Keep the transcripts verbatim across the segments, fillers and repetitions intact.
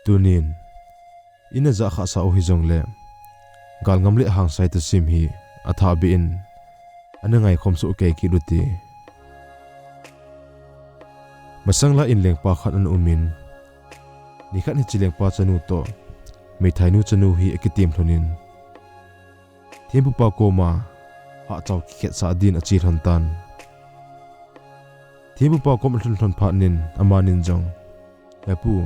Tunin, ina jah khah sah u hijongle, galngam le hangsai tasim hi athah beh in ana ngaikhom soh kei kit u hite. Masang lai in lengpa khat ana um in, nikhat hiche lengpa chanu toh meithainu chanu hi akitem lhon in, thempupa koma hahchao kikhetsah din ache lhon tan. Thempupa kom alhun lhon phat in amanin jong, "He pu,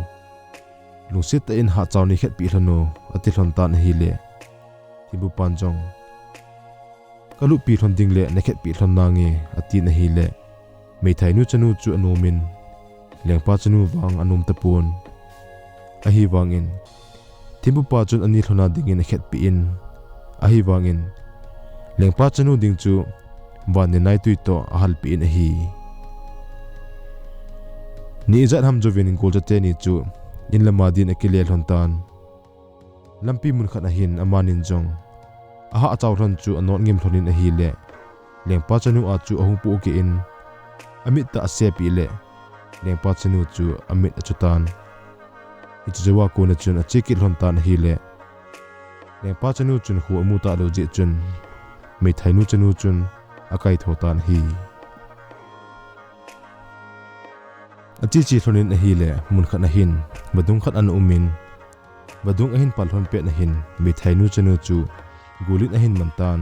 lungset tah in hahchao nei khetpeh lhon o," ati lhon tan ahile, thempupan jong, "Ka luppi lhon ding le na khetpeh lhon nange," atin ahile, meithainu chanu chu anom in, lengpa chanu vang anom tapon. Ahivangin, thempupa chun ani lhona dingin akhetpeh in, ahivangin, lengpa chanu ding chu van le naitui toh ahalpeh in ahi. Ni ijat ham jouvin golchate ni chu in lama din akile lhon tan. Lampi mun khat ahin amanin jong ahahchao lhon chu anot ngim lhon in ahile, lengpa chanu a chu ahung pohgeh in, amit tah asepeh le, lengpa chanu chu amit achu tan. Hiche jouva kona chun ache kit lhon tan ahile, lengpa chanu chun kho amu talou jeh chun, meithainu chanu chun akaitho tan ahi. Ache che lhon in ahile, mun khat ahin vadung khat ana um in, vadung ahin pal lhon pet ahin meithainu chanu chu gul in ahin man tan.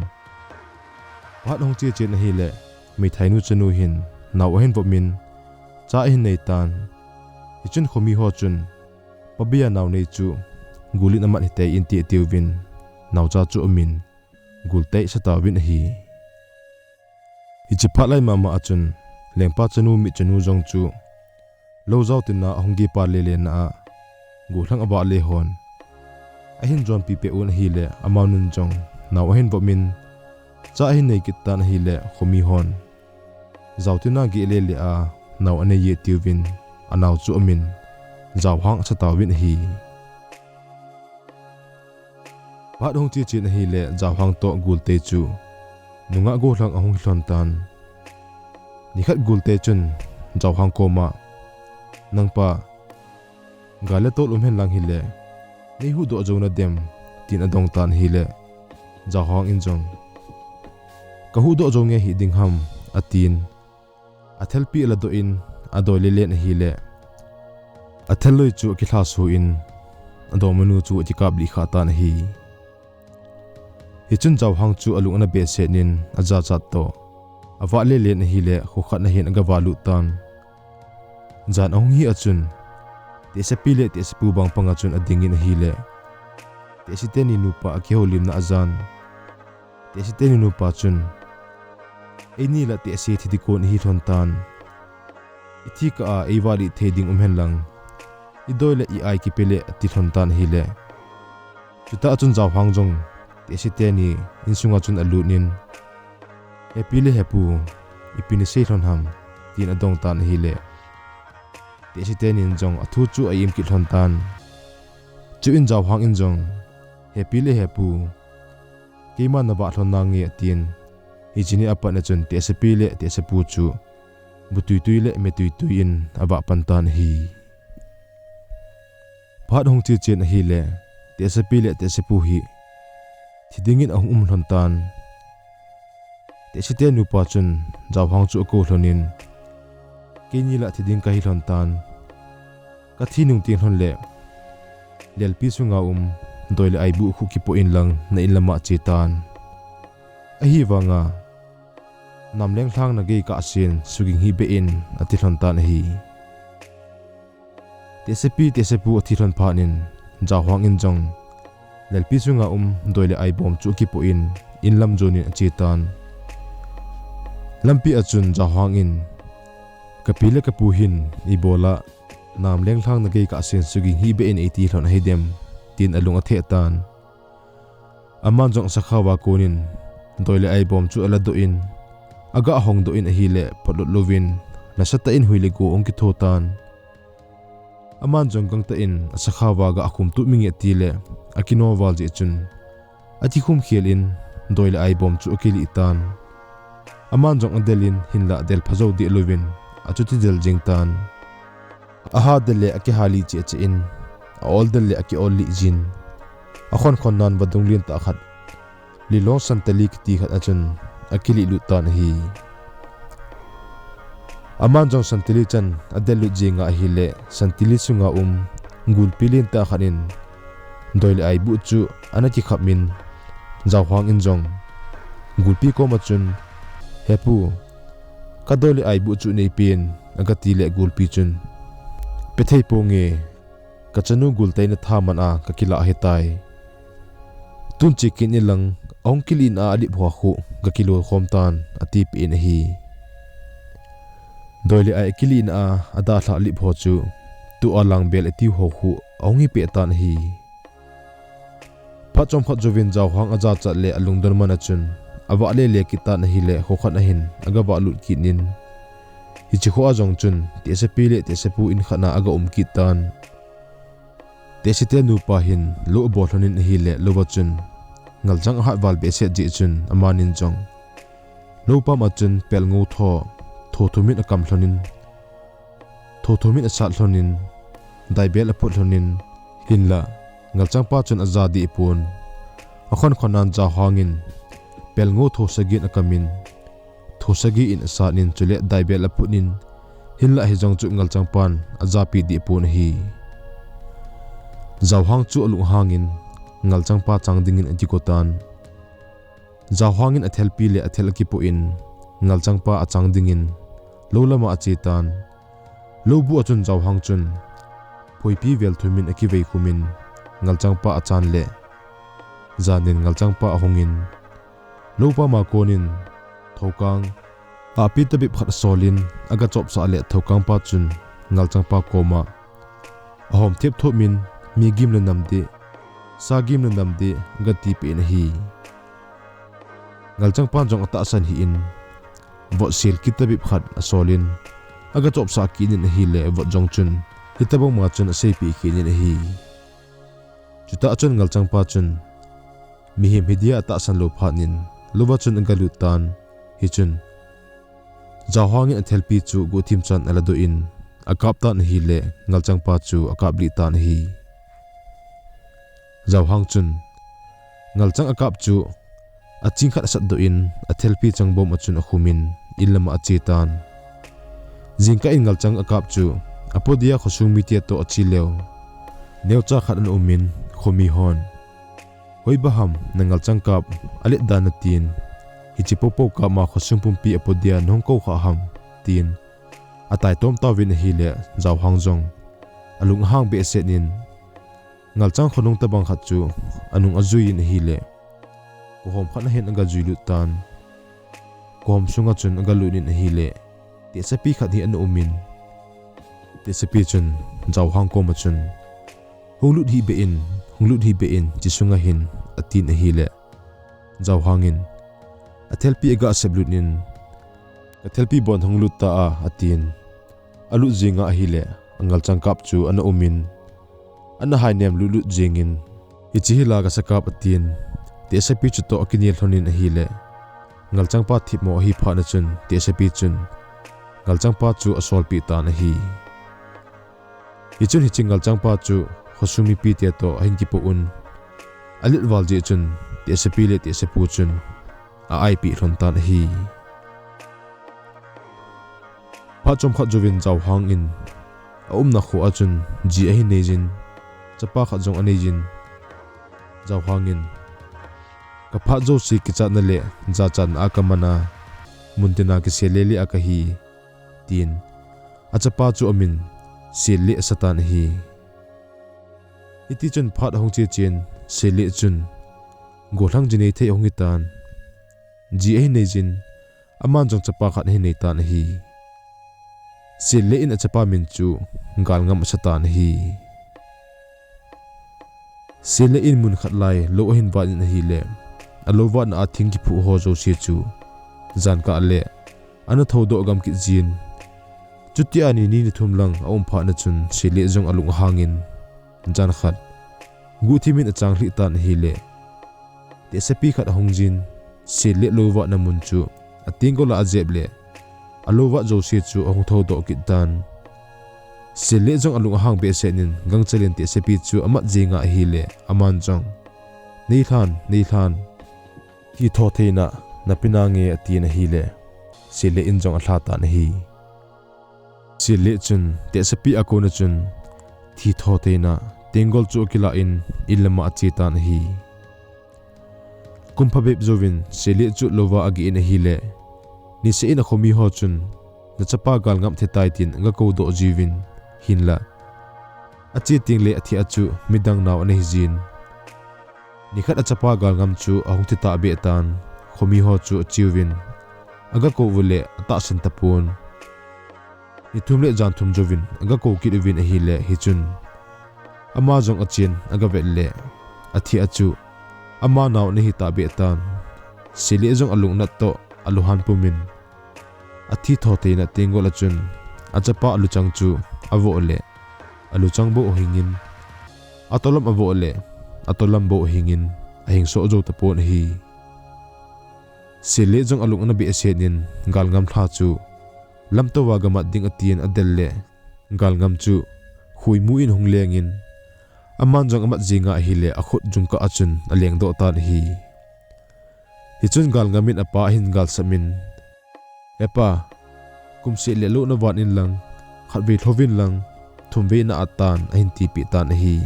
Phat ahung che chen ahile, meithainu chanu hin nao ahin vop in, cha ahin nei tan. Hichun khomi ho chun, "Pabia nao nei chu gul in amat hitei in," ti atiuvin, naocha chu aum in, gul tei asatauvin ahi. Hiche phat lai mama a chun, lengpa chanu mitchanu jong chu lou jao tina ahung geh pa lele na a, gollhang avah le hon ahin jonpi peh un ahile, amanin jong nao ahin vop in, cha ahin nei kit tan ahile, khomi hon jao tina geh lele a nao anei e tiuvin, anao chu aum in, Jaohang asatauvin ahi. Phat ahung che chen ahile, Jaohang toh gul tei chu nungah gollhang ahung hi lhon tan. Nikhat gul tei chun Jaohang koma, "Nangpa, gal le tol um hen lang hile, nei huhdoh jou nadem?" tin adong tan ahile, Jaohang in jong, "Ka huhdoh jou nge hiding ham?" atin. Athelpi aladoh in, adoi lelen ahile, athel loi chu akilhaso in, adongmanu chu akikaplih kha tan ahi. Hichun Jaohang chu alung ana behseh in, ajachat toh avah lelen ahile, kho khat ahin agavah lut tan. Jan ahung hi a chun, tehsepi le tehsepu bang panga chun adingin ahile, tehse teni nupa akihoulimna ajan. Tehse teni nupa chun, "Eini la tehse thi ding kon ihi lhon tan. Ithi kah a eivah lih thei ding um hen lang, idoi le i-ai kipe le," ati lhon tan ahile. Chutah chun Jaohang jong tehse teni insunga chun alut in, "Hepi le hepu, ipi nasei lhon ham?" tin adong tan ahile, tehse tenin jong athu chu a-im kit lhon tan. Chuin Jaohang in jong, "Hepi le hepu, keima navah lhon nange," atin. Hiche ni apat a chun tehsepi le tehsepu chu bu tuitui le me tuitui in avah pan tan ahi. Phat ahung che chen ahile, tehsepi le tehsepu hi thi dingin ahung um lhon tan. Tehse teni nupa chun Jaohang chu akou lhon in, "Keini la thi ding kahi lhon tan. Kathi nung teng lhon le, lelpi sunga um doi le ai bu khu kipoh in lang na in lama che tan. Ahivanga, namleng lhang nagei kahsen suging hih beh in," ati lhon tan ahi. Tehsepi tehsepu athi lhon phat in, Jaohang in jong lelpi sunga um doi le ai bom chu akipoh in, in lam jon in ache tan. Lampi a chun Jaohang in, "Kapi le kapu hin ibola namleng lhang nagei kahsen suging hih beh in eiti lhon ahidem?" tin alung atheh tan. Aman jong asakhao a konin doi le ai bom chu aladoh in, agah hongdoh in ahile, photlot louvin nasatah in hui le go ahung kitho tan. Aman jong gangtah in asakhao a gah khum tup minge atile, akinom val jeh chun akikhum khel in doi le ai bom chu akilih tan. Aman jong adel in, hinlah del phajou deh louvin achuti del jeng tan. Aha del le akiha lih cheh cheh in, a-ol del le aki-ol lih jin, akhon khon nan vadung lentah khat, Lilong Santali kiti khat achun akilih lut tan ahi. Aman jong Santali chan adel lut jeng ahile, Santali sunga um gulpi lentah khat in doi le ai buh chu ana kikhap in, Jauhang in jong gulpi koma chun, "He pu, ka doi le ai buh chu neipen," aga ti le gulpi chun, "Pe thei ponge, ka chanu gul teina tha man a ka kilah ahitai. Tun che kit in lang, ahung kilih in a alip ho khu ka kilo khom tan," ati peh in ahi. Doi le ai akilih in a adalhah lip ho chu, tua lang bel ati ho khu ahung hi peh tan ahi. Phat chomkhat jouvin Jauhang ajachat le alungdon man achun, avah lele kit tan ahile, kho khat ahin aga vah lut kit in, hiche kho a jong chun Tehsepi le Tehsepu in khat na aga um kit tan. Tehsete nupa hin lou abol lhon in ahile, lou a chun ngalchang ahat val behseh jeh chun, amanin jong lou pam a chun pelngou tho, tho thum in akam lhon in, tho thum in asat lhon in, daibel aphut lhon in, hinlah ngalchangpa chun aja deh pon. Akhon khon nan Jauhang in pelngou tho sagi in akam in, tho sagi in asat in, chule daibel aphut in, hinlah hijong chu ngalchangpan ajapi deh pon ahi. Jauhang chu alunghang in ngalchangpa chang dingin akigo tan. Jauhang in athelpi le athel akipoh in, ngalchangpa achang dingin lou lama ache tan. Lou buh achun Jauhang chun phoipi vel thum in akivei khum in, ngalchangpa achan le, jan in ngalchangpa ahung in, lou pam a kon in thoukang ahpi tabep khat asol in, aga chopsah le thoukangpa chun ngalchangpa koma, "Ahom thep thum in, mi gim le nam deh, sa gim le nam deh," aga ti peh in ahi. Ngalchangpan jong atahsan hih in, vot sel kitabep khat asol in, aga chopsah kit in ahile, vot jong chun hitobang ma chun aseipeh kit in ahi. Chutah chun ngalchangpa chun mihem hi dia atahsan lou phat in, lou a chun aga lut tan. Hichun Jauhang in athelpi chu guhthim chan aladoh in, akap tan ahile, ngalchangpa chu akaplih tan ahi. Jauhang chun ngalchang akap chu aching khat asatdoh in, athelpi changbom achun akhum in, in lama ache tan. Jingkah in ngalchang akap chu apodia khosung mite toh ache leu, neocha khat ana um in, khomi hon, "Hoiba ham na ngalchang kap alet dan na tin, hiche popo kap ma khosung pumpi apodia nahung kou kha ham?" tin ataitom tauvin ahile, Jauhang jong alunghang behseh in, ngalchang khonung tobang khat chu anung ajui in ahile, khohom khat nahin aga jui lut tan. Khohom sunga chun aga lut in ahile, Tehsepi khat hi ana um in, Tehsepi chun Jauhang koma chun, "Hung lut hih beh in, hung lut hih beh in, hiche sunga hin," atin ahile, Jauhang in athelpi aga sep lut in, "Ka thelpi bon hung lut ta a," atin. Alut jing ahile, angalchang kap chu ana um in, ana hainem lutlut jing in, "Hiche hi la ka sakap," atin. Tehsepi chutoh akinel lhon in ahile, ngalchangpa thipmo ahi phat na chun, Tehsepi chun ngalchangpa chu asolpeh tan ahi. Hichun hiche ngalchangpa chu khosung mipite toh ahin kipoh un, alet val jeh chun Tehsepi le Tehsepu chun a-aipeh lhon tan ahi. Phat chomkhat jouvin Jauhang in aumna kho a chun ji ahin neijin, chapa khat jong aneijin, Jauhang in, "Ka phat jouse kichatna le jachatna a kaman a, mun tina kisel lele a kahi," tin achapa chu amin Sel le asatan ahi. Hitichun phat ahung che chen, Sel le chun gollhang ji nei thei ahung hitan. Ji ahin neijin, aman jong chapa khat ahin neitan ahi. Sel le in achapa min chu Galngam asatan ahi. Sel le in mun khat lai lou ahin vat in ahile, alou vatna a thing kiphuh ho jouse chu jankah le ana thoudoh gam kit jin. Chutia ni ni ni thum lang aum phat na chun Sel le jong alunghang in, jankhat guhthim in achanglhih tan ahile, Tehsepi khat ahung jin, Sel le lou vatna mun chu atenggol a ajep le, alou vat jouse chu ahung thoudoh kit tan. Sele jong alung ahang behseh in gangchel in tehsepi chu amat jeng ahile, aman jong, "Neilhan, neilhan. Thi tho theina nape nange," atin ahile, Sele in jong alha tan ahi. Sele chun tehsepi a kona chun thi tho theina tenggol chu akilah in in lama ache tan ahi. Kum phabep jouvin Sele chu louva ageh in ahile, niseh in akhomi ho chun, "Nachapa Galngam athi tai," tin aga kou doh jiuvin, hinlah ache tengle athi a chu midang nao ana hijin. Nikhat achapa Galngam chu ahung thi tahbeh tan, khomi ho chu acheuvin, aga kou u le atahsan tapon. Ni thum le jan thum jouvin aga kou kit uvin ahile, hichun ama jong achen aga vet le, athi a chu ama nao ana hi tahbeh tan. Sele jong alungnat toh aluhan pumin, athi tho theina tenggol a chun achapa aluchang chu avoh le, aluchang bou ahingin, atolam avoh le, atolam bou ahingin, ahing soh jou tapon ahi. Sele jong alung ana behseh in Galngam lha chu lamtouva gamat ding atin adel le, Galngam chu huimu in ahung lengin, aman jong amat jeng ahile akhut jungkah a chun aleng doh tan ahi. Hichun Galngam in apa ahin galsam in, "Hepa, kum seh le lou navan in lang, khatvei lhouvin lang, thumvei na-at tan," ahin tipeh tan ahi.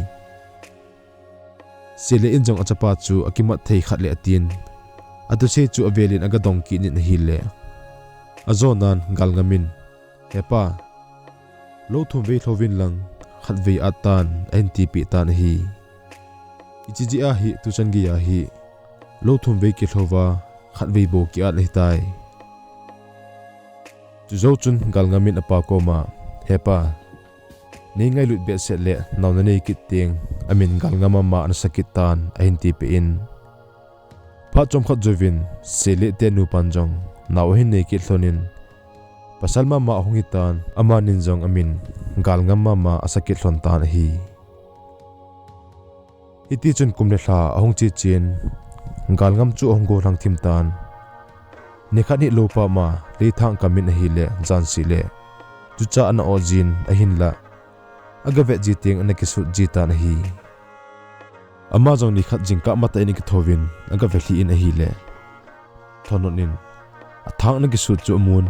Sele in jong achapa chu akimat thei khat le atin, athusei chu avel in aga dong kit in ahile, ajonan Galngam in, "Hepa, lou thumvei lhouvin lang, khatvei at tan," ahin tipeh tan ahi. Hiche jeh a hi tuchan geiya hi lou thumvei kilhouva, khatvei bou ki-at ahitai. Chujou chun Galngam in apa koma, "Hepa, nei ngailut behseh le nao nanei kit teng, amin Galngam mama ana sakit tan," ahin tipeh in, phat chomkhat jouvin Sele te nupan jong nao ahin nei kit lhonin, pasal mama ahung hitan, amanin jong amin Galngam mama asakit lhon tan ahi. Hitichun kum le lha ahung che chen, Galngam chu ahung gollhang thim tan. Nikhat hi lou pama leithang akam in ahile, jan seh le jucha ana oh jin ahinlah, aga vet ji teng ana kisut ji tan ahi. Ama jong nikhat jingkah matah in akithouvin aga velhih in ahile, Thonot in athang ana kisut chu amun,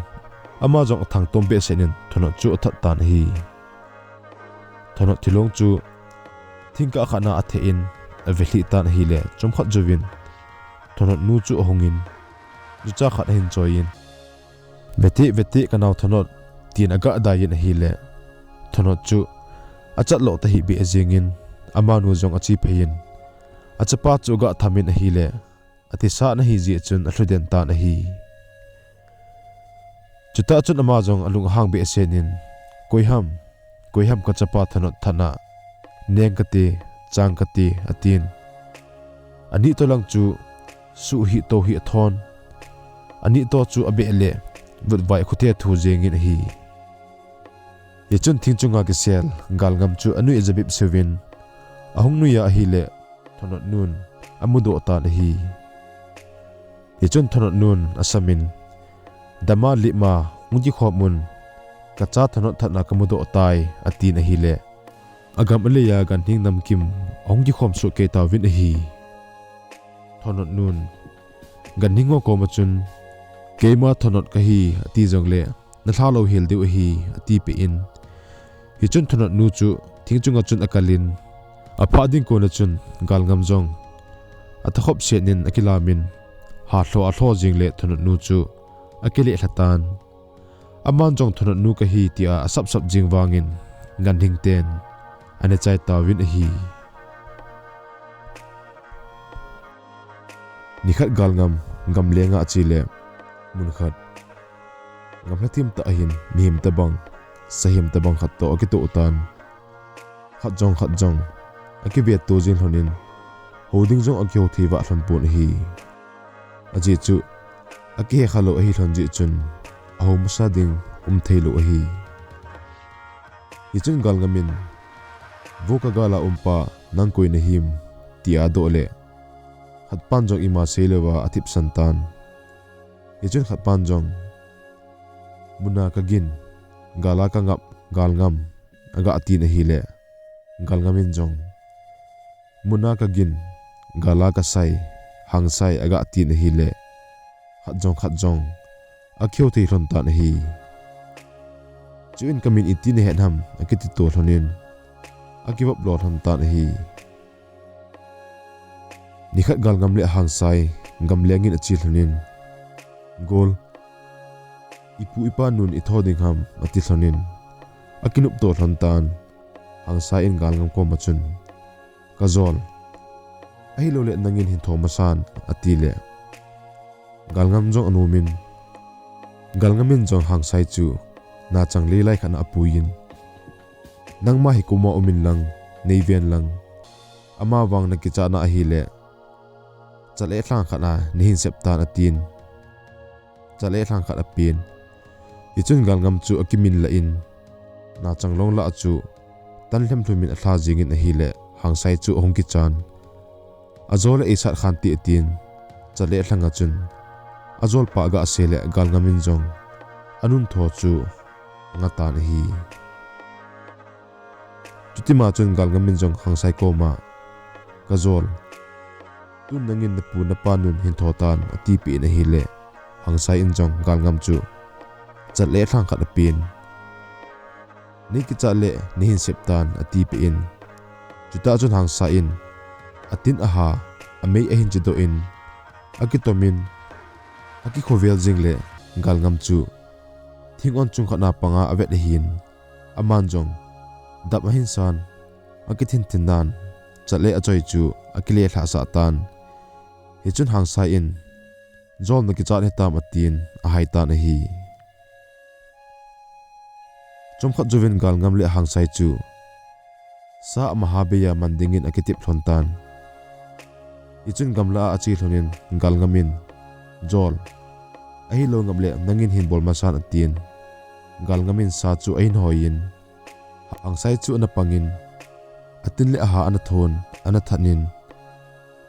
ama jong athang tom behseh in Thonot chu athat tan ahi. Thonot thilong chu thingkah khat na atheh in avelhih tan ahile, chomkhat jouvin Thonot nu chu ahungin, jucha khat ahin choiyin, "Veteh, veteh, kanao Thonot," tin aga daiyin ahile, Thonot chu achat loh tahih beh jengin, amanu jong ache pheiyin, achapa chu aga thamin ahile, athisa ana hi jeh chun alhuden tan ahi. Chutah chun ama jong alung ahang behseh in, "Koiham, koiham kachapa Thonot thatna neng kati, chang kati," atin. Ani toh lang chu suh hih toh hih athon. Ani toh chu abeh le vutvai akhote athu jengin ahi. Hichun thing chunga kisel Galngam chu anui ajabep seuvin, ahung nuiya ahile, Thonot nun amudoh tan ahi. Hichun Thonot nun asamin, "Dama lipma hung kikhom un, kacha Thonot thatna kamudoh tai," atin ahile, agam aleiya ganhing namkim ahung kikhom soh kei tauvin ahi. Thonot nun ganhing ho koma chun, "Keima Thonot kahi," ati jongle, "Nalha lou hel diu ahi," atipeh in. Hichun Thonot nu chu thing chunga chun akalin, aphah ding kona chun Galngam jong athakhop set in akilamin, halho alho jing le Thonot nu chu akileh lhatan. Aman jong Thonot nu kahi tia asapsap jing vangin, ganhing ten ana chai tauvin ahi. Nikhat Galngam gamlenga ache le, mun khat gamla thim tah ahin, mihem tobang, sahem tobang khat toh akitoh tan. Khat jong khat jong akivetto jing lhonin, hou ding jong akihou thei vah lhon pon ahi. Ajeh chu akihe khalou ahi lhon jeh chun, ahou masa ding um theilou ahi. Hichun Galngam in, "Vo kagala umpa, nang koi nahim?" tia adoh le, khatpan jong ima seilouva athipsan tan. Hichun khatpan jong, "Muna kagin, gala kangap, Galngam," aga tin ahile, Galngam in jong, muna kagin, gala kasai, Hangsai aga tin ahile, khat jong khat jong akihou thei lhon tan ahi. Chuin kamin iti nahet ham akiti to lhonin, akivop lo lhon tan ahi. Nikhat Galngam le Hangsai gamleng in ache lhonin, Gol, ipu ipa nun itho ding ham, ati lhonin, akinop to lhon tan. Hangsai in Galngam koma chun, Kajol, ahilouleh nangin hin tho masan, atile, Galngam jong anomin, Galngam in jong Hangsai chu nachang leilai khat a apuiyin, Nangma hi koma umin lang, neiven lang, amavang nakichatna ahile, chat le lhang khat a neihin sep tan, atin. Chat le lhang khat apen. Hichun Galngam chu akimin lah in, nachang long lah chu tan lhem lhumin alha jingin ahile, Hangsai chu ahung kichan. Ajol le eisat khante, atin. Chat le lhang a chun ajolpa aga se le Galngam in jong anun tho chu anga tan ahi. Chutima chun Galngam in jong Hangsai koma, Kajol, tun nangin napu napa nun hin tho tan, atipeh in ahile, Hangsai in jong Galngam chu chat le lhang khat apen. Neikichat le neihin sep tan, atipeh in. Chutah chun Hangsai in atin aha, amei ahin chedoh in, akitomin, akikhovel jing le Galngam chu thing on chung khat a panga avet ahin, aman jong dap ahin san, akithin thin nan, chat le achoi chu akile lhahsah tan. Hichun Hangsai in, Jol, nakichat hitam, atin, ahai tan ahi. Chomkhat jouvin Galngam le Hangsai chu sa amaha beiya man dingin akitep lhon tan. Hichun gamla a ache lhonin Galngam in, Jol, ahilou ngap le nangin hin bol masan, atin. Galngam in sa chu ahin hoiyin, Hangsai chu ana pangin, atin le aha ana thon, ana thatnin,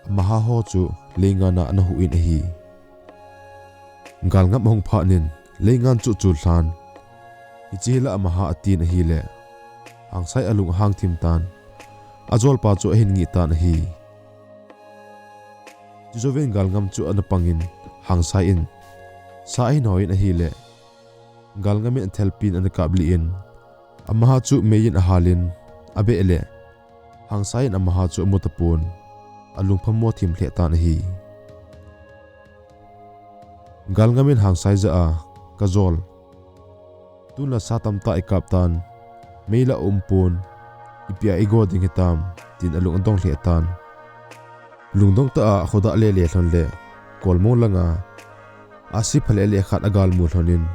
amaha ho chu leingan a ana huhin ahi. Galngam ahung phatnin, leingan chu chu lhan, hiche hi la amaha, atin ahile, Hangsai alung ahang thim tan, ajolpa chu ahin ngih tan ahi. Chujouvin Galngam chu ana pangin, Hangsai in sa ahin hoiyin ahile, Galngam in athelpin ana kaplih in, amaha chu meiyin ahalin, abeh le, Hangsai in amaha chu amu tapon, alungphamo thim lheh tan ahi. Galngam in Hangsai jah a, Kajol, tun la sa tamtah ikap tan, mei la aumpon, ipi a igo ding hitam, tin alung adong lheh tan. Lungdong tah a kho dah lele lhon le, kolmong langa ahsi phaleh leh khat agalmu lhonin,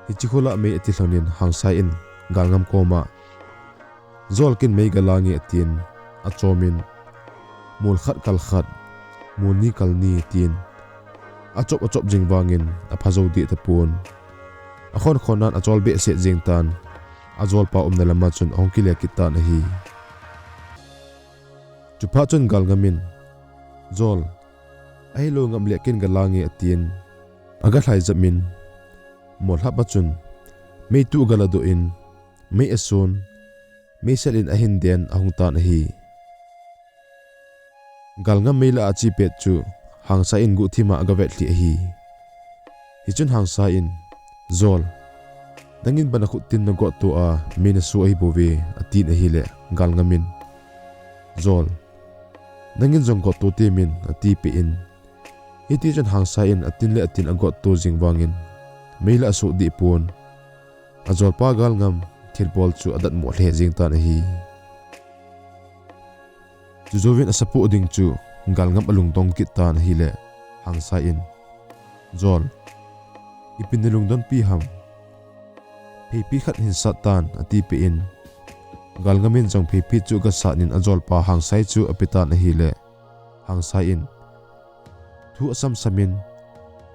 hiche khu la mei, ati lhonin Hangsai in Galngam koma, Jol, ken mei gala nge, atin, achomin, mol khat kal khat, mol ni kal ni, tin, achop achop jing vangin apha jou deh tapon. Akhon khon nan achol behseh jeng tan, ajolpa umna lama chun ahung kile kit tan ahi. Chuphat chun Galngam in, Jol, ahilou ngap le ken gala nge, atin, aga lhai japmin, mol hap a chun meitu agaladoh in, mei ason, meisel in ahin den ahung tan ahi. Galngam mei lah a ache pet chu Hangsai in guhthima agavet lhih ahi. Hichun Hangsai in, Jol, nangin bana khut tin nagotto a mei naso ahibouve, atin ahile, Galngam in, Jol, nangin jong gotto temin, atipeh in, hitichun Hangsai in atin le atin agotto jing vangin, mei lah asoh deh pon, ajolpa Galngam thilbol chu adatmo lheh jeng tan ahi. Chujouvin asapoh ding chu Galngam alungdong kit tan ahile, Hangsai in, Jol, ipin nalungdonpi ham, pheiphit khat hin sat tan, atipeh in, Galngam in jong pheiphit chu agasatnin ajolpa Hangsai chu apetan ahile, Hangsai in thu asamsamin,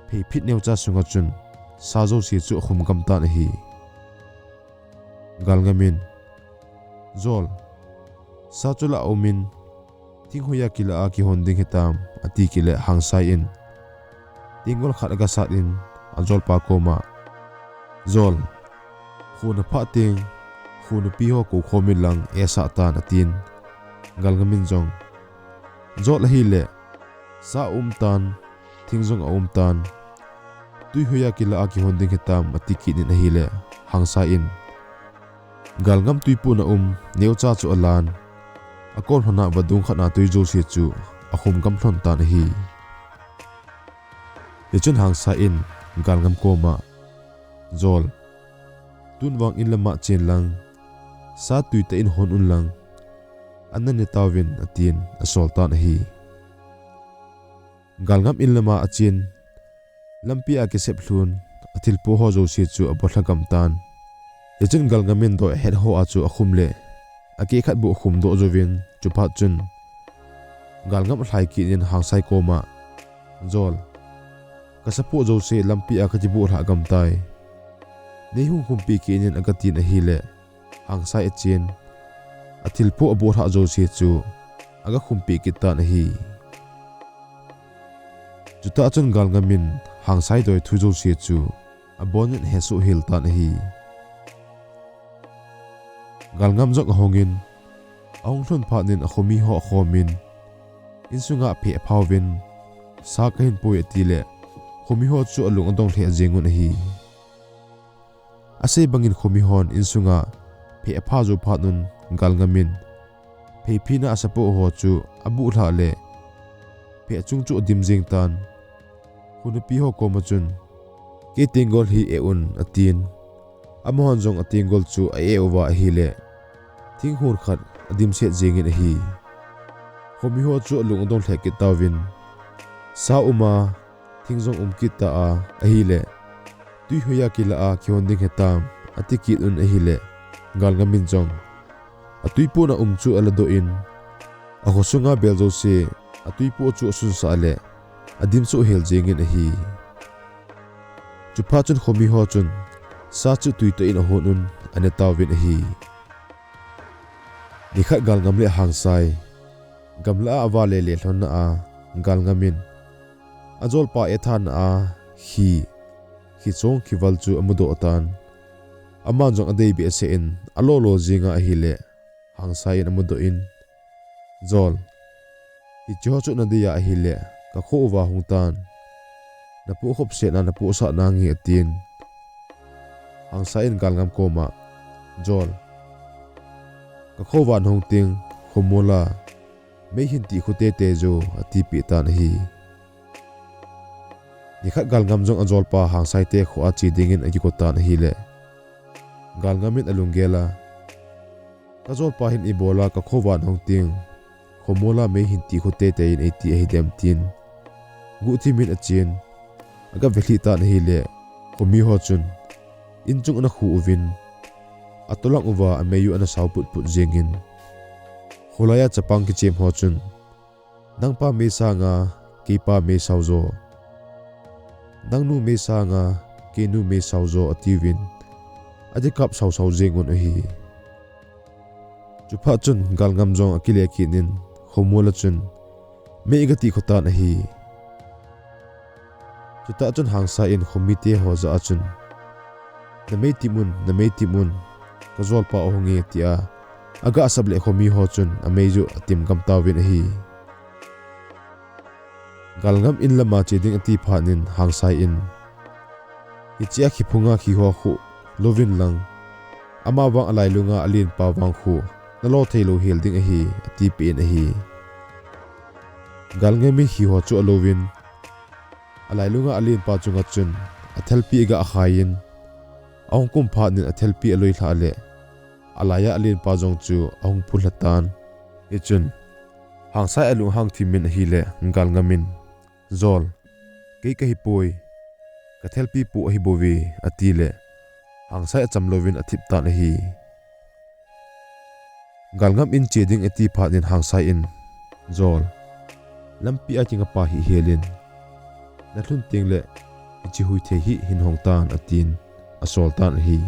pheiphit neocha sunga chun sa jouse chu akhum gam tan ahi. Galngam in, Jol, sa chu la aumin, thinghoiya kila a kihon ding hitam, ati kit le Hangsai in tenggol khat agasat in ajolpa koma, Jol, kho naphah teng kho nupi ho kou khom in lang esah tan atin. Galngam in jong, Jol ahile, sa aum tan, thing jong aum tan. Tui hoiya kila a kihon ding hitam ati kit in ahile, Hangsai in Galngam tui pon a um neocha chu alan, akol lhon a vadung khat a tui jouse chu akhum gam lhon tan ahi. Hichun Hangsai in Galngam koma, Jol, tun vang in lama chen lang, sa tui tah in hon un lang, an nane tauvin atin asol tan ahi. Galngam in lama achen, lampi a kisep lhun, athilpoh ho jouse chu abolha gam tan. Hichun Galngam in doi ahet ho a chu akhum le, akeh khat bou akhum doh jouvin, chuphat chun Galngam alhai kit in Hangsai koma, Jol, kasapoh jouse lampi a kakiboh lhah gam tai. Nei hung khumpi kit in aga tin ahile, Hangsai achen, athilpoh aboh lhah jouse chu aga khumpi kit tan ahi. Chutah chun Galngam in Hangsai doi thu jouse chu abon in ahesoh hel tan ahi. Galngam jong ahung in, ahung lhun phat in akhomi ho akhom in, insunga pheh aphauvin, sa kahin poi atile, khomi ho chu alung adong lheh jeng un ahi. Asei bangin khomi hon insunga pheh apha jou phat un Galngam in pheiphina asapoh ho chu abuh lhah le, pheh chung chu adim jeng tan. Kho nupi ho koma chun, kei tenggol hi eh un atin. Amahon jong atenggol chu a-eh uva ahile, thinghon khat adimset jengin ahi. Khomi ho chu alung adong lheh kit tauvin, sa uma, thing jong um kit ta a ahile, tui hoiya kila a kihon ding hitam ati kit un ahile, Galngam in jong atui pon a um chu aladoh in, akhosunga bel jouse atui poh chu asunsah le, adim soh hel jengin ahi. Chuphat chun khomi ho chun sa chu tui tah in ahon un ane tauvin ahi. Nikhat Galngam le Hangsai gamla a ava lele lhonna a, Galngam in ajolpa ethana a khi, khichong khival chu amudoh tan. Aman jong adei behseh in alolo jinga ahile, Hangsai in amudoh in, Jol, hiche ho chu nadei a ahile, kakho uva hung tan. Napoh khop setna napohsah nange atin. Hangsai in Galngam koma, Jol, kakho uva nahung teng, khomol a mei hin tikhu teitei jo atipeh tan ahi. Nikhat Galngam jong ajolpa Hangsai te kho a che dingin akigo tan ahile, Galngam in alunggel a, kajolpa hin ibola kakho uva nahung teng, khomol a mei hin tikhu teitei in eiti ahidem tin, guhthim in achen, aga velhih tan ahile, khomi ho chun in chung ana khu uvin, atolang uva amei u ana sao putput jengin, kholai a chapang kichem ho chun, nangpa mei sanga keipa mei sao jo, nangnu mei sanga keinu mei sao jo atiuvin, akikap saosao jeng un ahi. Chuphat chun Galngam jong akile kit in, khomol a chun mei aga tikhu tan ahi. Chutah chun Hangsai in khomite ho jah a chun, namei tim un, namei tim un, kajolpa ahunge tia aga sap le khomi ho chun amei ju atim gam tauvin ahi. Galngam in lama che ding ati phat in Hangsai in, hichea khiphunga khi ho khu louvin lang, amavang alailunga alenpa vang khu nalo theilou hel ding ahi, atipeh in ahi. Galngam in khi ho chu alouvin, alailunga alenpa chunga chun athelpi aga khai in, ahung kum phat in athelpi aloi lhah le, alaiya alenpa jong chu ahung phulha tan. Hichun Hangsai alunghang thim in ahile, Galngam in, Jol, kei kahipoi, kathelpi pu ahibouve, atile, Hangsai acham louvin athip tan ahi. Galngam in che ding ati phat in Hangsai in, Jol, lampi a kingapa hihhel in, nalhun tengle hiche huithei hi hin hong tan atin, asol tan ahi.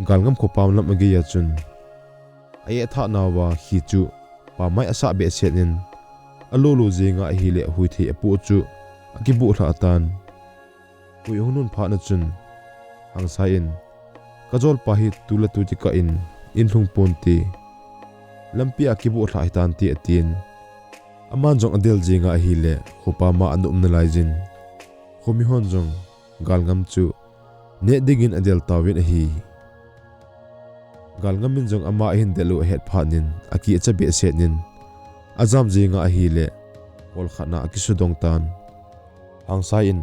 Galngam khopam lam agei a chun, a-eh thah nauva khi chu pamai asah behseh in, alolo jenga ahile huithei apoh chu akiboh lhah tan. Hui ahung nun phat na chun, Hangsai in, Kajolpa hi tu le tu kikah in, in lhung ponte. Lampi a kiboh lhah hitante atin. Aman jong adel jinga ahile, khopa ma ana um nalaiyin. Khomihon jong, Galngam chu, neh dingin adel tauvin ahi. Galngam in jong ama ahin del u ahet phatnin, akicha behseh in, ajam jinga ahile, kol khatna akisudong tan. Hangsai in,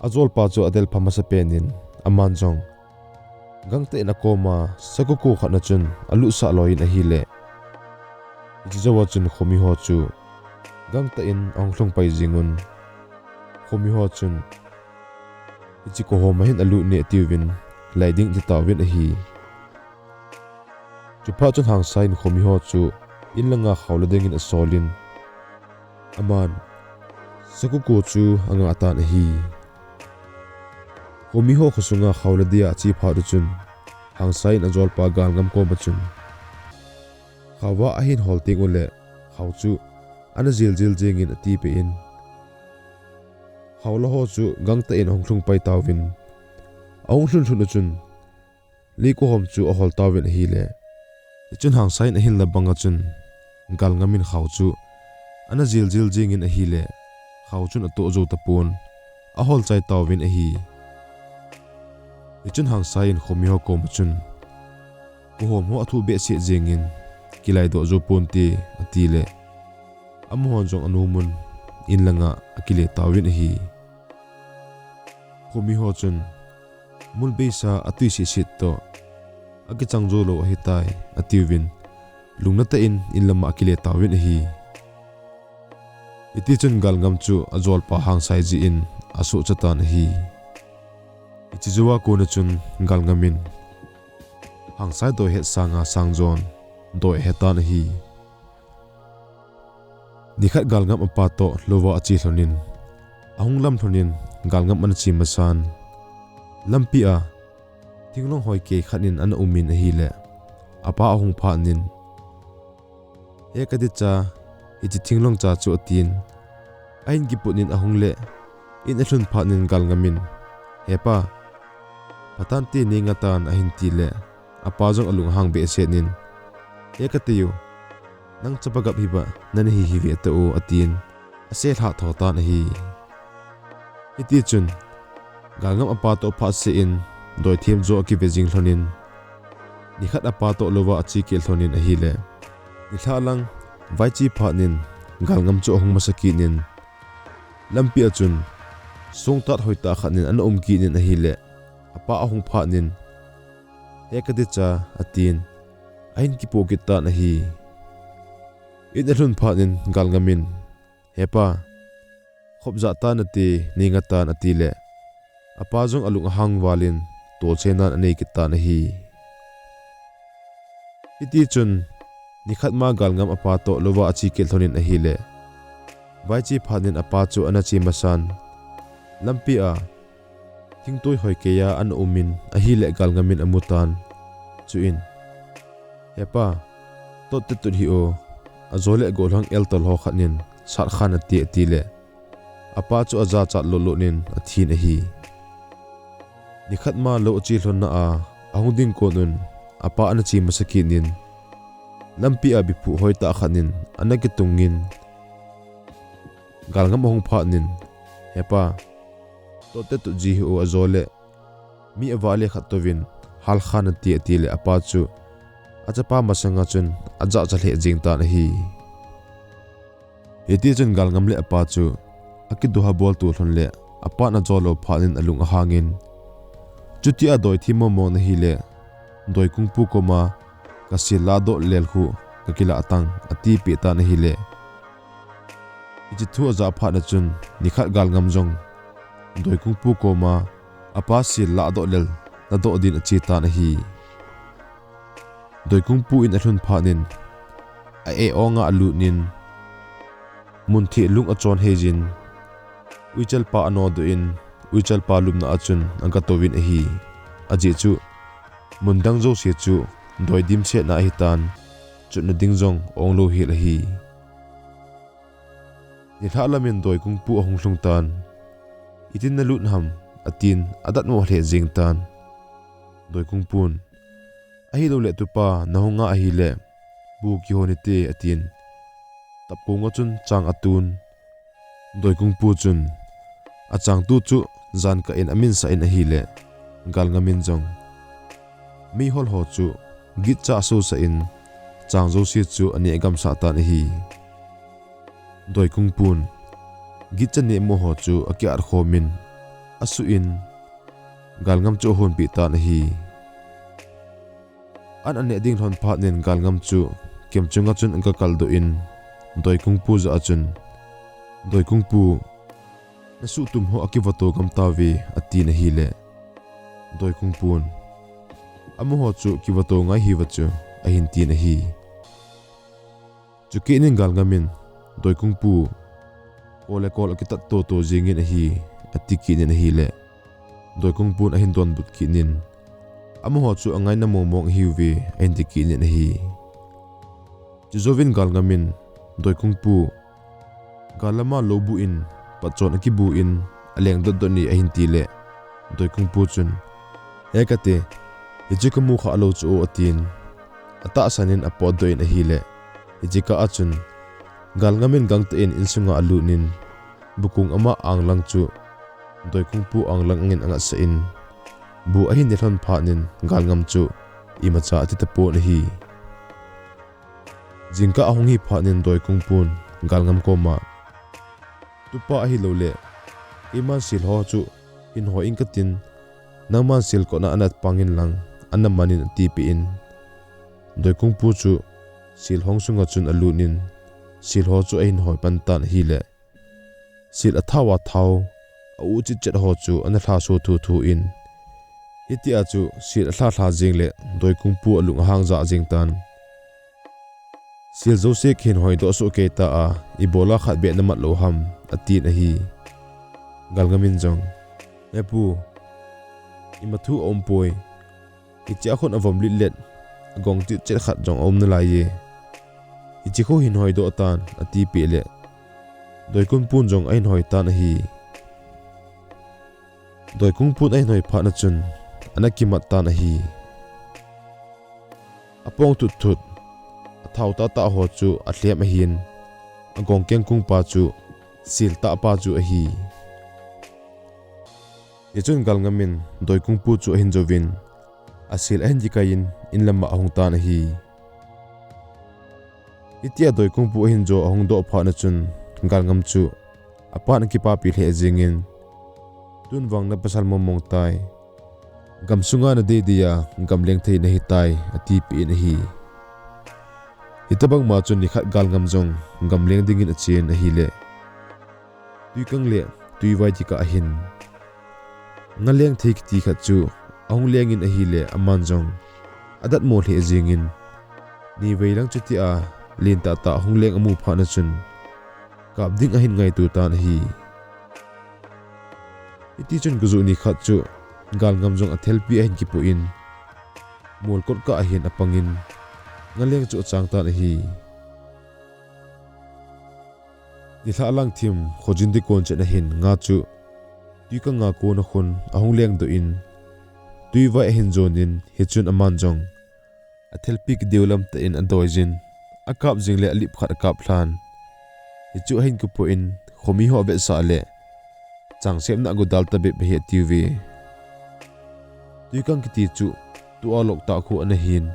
ajolpa chu adel pha masapen in, aman jong, gangtah in akoma, sakuku khatna chun, alutsah loiyin ahile. Hiche jouva chun khomiho chu, gangtah in ahung lhung pai jingun. Khomiho chun, hiche kuhom a hin alut ne atiuvin, lai ding ati tauvin ahi. Chuphat chun Hangsai in khomiho chu, in langa khao la dingin asolin. Aman, sakuku chu angah tan ahi. Khomiho khosunga khao la dia ache phat u chun, Hangsai in ajolpa Galngam koma chun, khaova ahin hol teng ule, khao chu, ana jil jil jingin atipeh in. Khao la ho chu gangtah in ahung lhung pai tauvin. Ahung lhun lhun u chun, lei kuhom chu ahol tauvin ahile. Hichun Hangsai in ahin la banga chun, Galngam in khao chu, ana jil jil jingin ahile, khao chun atoh jou tapon, ahol chai tauvin ahi. Hichun Hangsai in khomiho koma chun, kuhom ho athuh behseh jingin, kilaidoh jou ponte, atile. Amahon jong anomun, in langa akile tauvin ahi. Khomiho chun, mul beisa atui sitsit toh, akichang jou lou ahitai, atiuvin, lungnatah in in lama akile tauvin ahi. Hitichun Galngam chu ajolpa Hangsai jeh in asuhcha tan ahi. Hiche jouva kona chun Galngam in, Hangsai doi het sanga sang jon, doi ahe tan ahi. Nikhat Galngam apa toh louva ache lhonin, ahung lam lhonin Galngam ana che masan. Lampi a, thinglhang hoi kei khat in ana umin ahile, apa ahung phatnin, he kati cha, hiche thinglhang cha chu atin, ahin kiputnin ahung le, in alhun phatnin Galngam in, he pa, phatante nei ngatan ahin tile, apa jong alung ahang behseh in, he kati u, nang chapa gap hiba, nana hi hi ve tao, atin, ase lhah tho tan ahi. Hitichun, Galngam apa toh phatseh in, doi them jo akive jing lhonin, nikhat apa toh louva ache kit lhonin ahile, nilhah lang, vaiche phatnin, Galngam chu ahung masa kitnin, lampi a chun, songtat hoitah khatnin ana um kitnin ahile, apa ahung phatnin, he kati cha, atin, ahin kipoh kit tan ahi. In alhun phatnin Galngam in, he pa, khop jah tan nate, nei ngatan atile, apa jong alung ahang valin, tolchenan anei kit tan ahi. Hitichun, nikhat ma Galngam apa toh louva ache kit lhonin ahile, vaiche phatnin apa chu ana che masan. Lampi a, thingtoi hoi keiya ana umin ahile Galngam in amutan. Chuin, he pa, totte tut hih o, ajole gollhang eltol ho khatnin sat khan nate atile, apa chu ajachat lotlotin athin ahi. Nikhat ma lou ache lhonna a, ahung ding konun, apa ana che masa kitnin, lampi a biphuh hoitah khatnin ana kitungin, Galngam ahung phatnin, he pa, totte tut ji hih o ajole, mi avale khat touvin, hal khan nate atile apa chu, achapa masanga chun ajachat lheh jeng tan ahi. Hitichun Galngam le apa chu, akiduha bolto lhon le, apan ajolou phatnin alung ahangin, chutia doi them momong nahile, doikungpu koma, kasel lahdoh lel khu, kakilah tang, atipeh tan ahile, hiche thu ajah phatna chun, nikhat Galngam jong, doikungpu koma, apa sel lahdoh lel, nadoh din ache tan ahi. Doikungpu in alhun phatnin, a-e onga alutnin, mun theh lung achon heiyin, uichalpa anodoh in, uichalpa lupna a chun agatouvin ahi. Ajeh chu, mun dang jouse chu, doi dimsetna ahitan, chutna ding jong onglou hel ahi. Nilhah lamin doikungpu ahung lhung tan, itin nalut ham, atin, adatmo lheh jeng tan. Doikungpun, "Ahilouleh tupa, nahung nga ahileh, bu kihon hite," atin. Tapkonga chun chang atun. Doikungpu chun achangtu chu jankah in aminsah in ahileh, Galngamin jong meihol ho chu gitcha asosah in, chang jouse chu aneh agamsah tan ahi. Doikungpun gitcha nehmo ho chu akiat khomin, asuh in, Galngam chu ahonpeh tan ahi. An aneh ding lhon phat in Galngam chu kem chunga chun aga kaldoh in, Doikungpu jah a chun, "Doikungpu, nasuhtum ho akivato gam tauve," atin ahileh, Doikungpun, "Amaho chu kivato ngai hiuva chu," ahin tin ahi. Chukit in Galngamin, "Doikungpu, kol le kol akitat toto jingin ahi," ati kit in ahileh, Doikungpun ahin donbut kit in, "Amaho chu angaina mongmong ahiuve," ahin ti kit in ahi. Chujouvin Galngamin, "Doikungpu, gal lama lou bu in patchon akibu in aleng dotdot e," ahin tileh, Doikungpu chun, "He kate, hiche kamu khalou chu o," atin, atahsan in apotdoh in ahileh, hiche kah a chun Galngamin gangtah in insunga alut in, bukung ama anglang chu Doikungpu anglang angin angatsah in, bu ahin ne lhon phat in Galngam chu imacha ati tapon ahi. Jingkah ahung hi phat in Doikungpun Galngam koma, "Tupa, ahilouleh keiman sil ho chu hin hoi inge katin, nangman sil kotna ana pangin lang, ana manin," atipeh in, Doikungpu chu sil hong sunga chun alut in, sil ho chu ahin hoi pan tan ahileh, sil athao athao, a-u chetchet ho chu ana lhaso thuthu in, hitia chu sil alhalha jeng leh Doikungpu alung ahang jah jeng tan. "Sil jouse kahin hoidoh soh kei ta a, ibola khat beh namat lou ham?" atin ahi. Galngamin jong, "He pu, ima thu aumpoi. Hiche a khun avom litlet, agong chetchet khat jong aum nalai e. Hiche khu hin hoidoh tan," atipeh leh, Doikungpun jong ahin hoi tan ahi. Doikungpun ahin hoi phat na chun ana kimat tan ahi. Apong thut thut, athao tah tah ho chu alhem ahin, agong kengkung pa chu sil tah pa chu ahi. Hichun Galngamin Doikungpu chu ahin jouvin, asil ahin kikai in, in lama ahung tan ahi. Hitia Doikungpu ahin jo ahung doh phat na chun, Galngam chu apan akipapi lheh jingin, "Tun vang napasal mongmong tai. Gamsunga nadei dei a gamleng thei nahi tai," atipeh in ahi. Hitobang ma chun nikhat Galngam jong gamleng dingin achen ahileh, tuikang le tuivai kikah ahin, ngaleng thei kiti khat chu ahung lengin ahileh, aman jong adatmo lheh jingin, nivei lang chutia lentah tah ahung leng amu phat na chun, kap ding ahin ngaito tan ahi. Hitichun gajoh nikhat chu Galngam jong athelpi ahin kipoh in, molkot kah ahin apangin, ngaleng chu achang tan ahi. Nilhah lang thim khojin dikon chet ahin nga chu tuikang a kona khun ahung lengdoh in, tuivai ahin jonin, hichun aman jong athelpi kideu lamtah in adoijin, akap jing leh alip khat akap lhan. Hichu ahin kipoh in, khomi ho avetsah leh, changsemna agodal tabep ahi atiuve. Tuikang kiti chu tua loktah khu ana hin,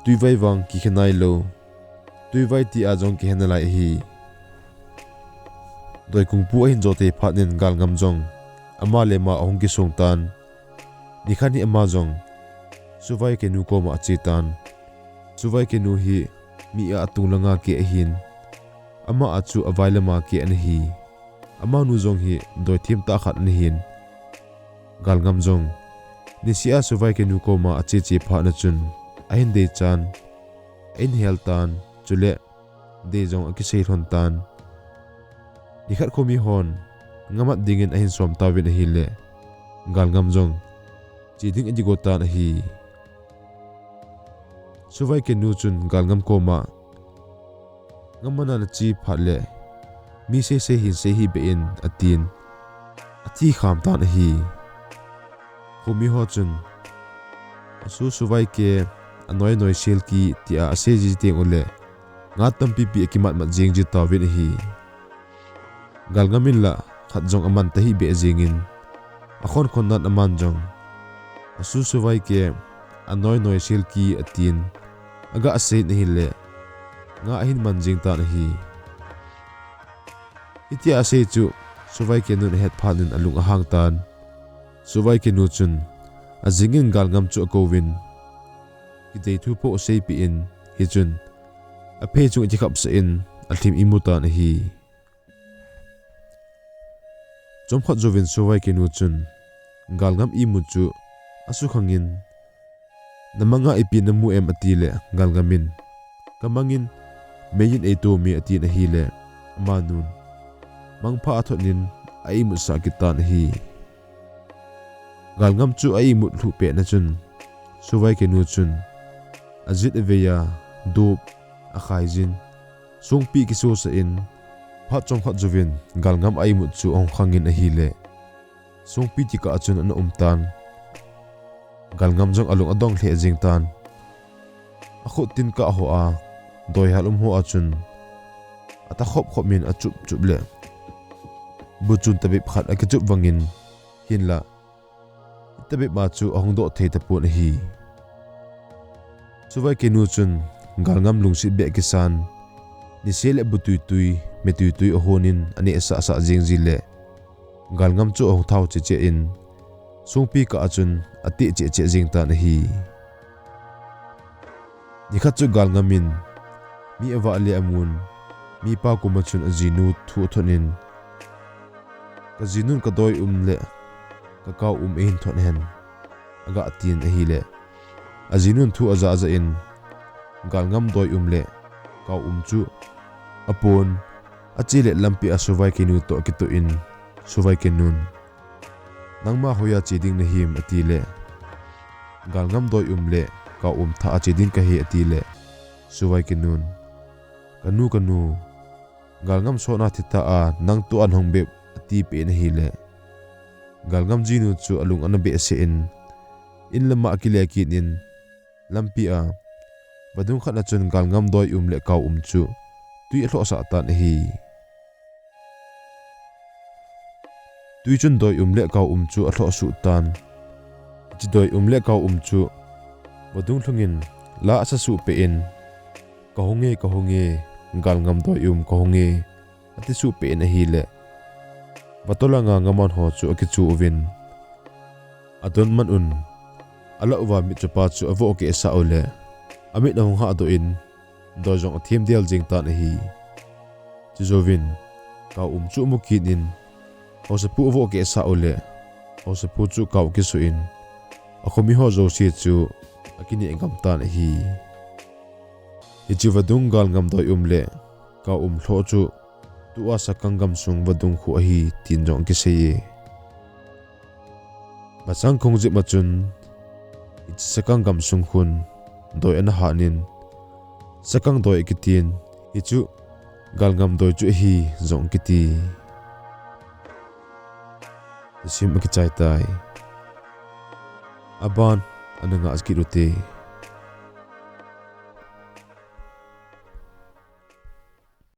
tuivai vang kikhe nailou, tuivai tia jong kihe nalai ahi. Doikungpu ahin jo tei phat in Galngam jong ama le ama ahung kisong tan. Nikhat hi ama jong Suvai kenu koma ache tan. Suvai kenu hi mi a atung langa keh ahin, ama a chu avai lama keh ana hi. Amanu jong hi doithem tah khat ana hin. Galngam jong niseh a Suvai kenu koma ache che phat na chun, ahin deichan, ahin hel tan, chule dei jong akisei lhon tan. Nikhat khomi hon ngamat dingin ahin som tauvin ahileh, Galngam jong che ding adigo tan ahi. Suvai kenu chun Galngam koma, ngamana nache phat leh mi seisei hin sei hih beh in, atin, athi kham tan ahi. Khomi ho chun Asu Suvaike, anoi noi Selki tia asei ji teng uleh, nga tampipi akimat mat jing ji tauvin ahi. Galngam in la khat jong aman tahih beh jingin, akhon khon nan aman jong, asu Suvaike, anoi noi Selki atin, aga asei in ahileh, nga ahin man jing tan ahi. Hitia asei chu, Suvaike nun ahet phat in alung ahang tan. Suvaike nu chun, ajingin Galngam chu akouvin, kidei thu po aseipeh in, hichun, aphei chung akikhapsah in, alhim imu tan ahi. Chomkhat jouvin Suvaike nu chun, Galngam imut chu, asukhangin, namanga ipi namu em atileh, Galngam in, kamangin, meiyin eitomi atin ahileh, amanun, mangpha athot in, a-imutsah kit tan ahi. Galngam chu a-imut lhuh pet na chun, Suvaike nu chun, ajit avei a, dup, akhaijin, songpi kisosah in, phat chomkhat jouvin, Galngam a-imut chu ahung khangin ahileh, songpi kikah a chun ana um tan. Galngam jong alung adong lheh jing tan. Akhut tin kah hoa, doihal um hoa chun, atakhop khop in achup chup leh, buchun tabep khat akichup vangin, hinla, tabep a chu ahung doh thei tapon ahi. Suvaike nu chun, Galngam lungset beh kisan, niseh le bu tuitui, me tuitui ahonin anehsah sah jing jileh, Galngam chu ahung thao cheh cheh in, songpi kah a chun ateh cheh cheh jing tan ahi. Nikhat chu Galngam in, mi avah le amun, mipa koma chun ajinu thu athot in, kajinun kadoi um le kakao um eihin thot hen, aga tin ahileh, ajinun thu ajah jah in, Galngam doi um le kao um chu apon, ache le lampi a Suvaike nu toh kitoh in, Suvaike nun, nangma hoiya che ding nahim atileh, Galngam doi um le kao um thah a che ding kahi atileh, Suvaike nun, kanu, kanu, Galngam sotna thitha a nang toh an hung bep atipeh in ahileh, Galngam jinu chu alung ana behseh in, in lama akile kit in, lampi a, vadung khat na chun Galngam doi um le kao um chu tui alhohsah tan ahi. Tui chun doi um le kao um chu alhoh suh tan. Hiche doi um le kao um chu vadung lhungin la asasuh peh in, kahunge, kahunge, Galngam doi um kahunge, atisuh peh in ahileh, vatol a nga ngaman ho chu akichu uvin, adon man un, alah uva mitchopa chu avoh kehsah uleh, amit ahung hahdoh in, doi jong athem del jeng tan ahi. Chujouvin, kao um chu amu kit in, haosapu avoh kehsah uleh, haosapu chu kao akisoh in, akhomi ho jouse chu akineh gam tan ahi. Hiche vadung Galngam doi um le kao um lhoh chu tua Sakang gamsung vadung khu ahi tin jong akiseiye. Machang khongjep a chun, hiche Sakang gamsung khun doi ana hanin, Sakang doi akitin, hichu Galngam doi chu ahi jong akiti. Thusim akichai tai. Aban ana ngah kit ute.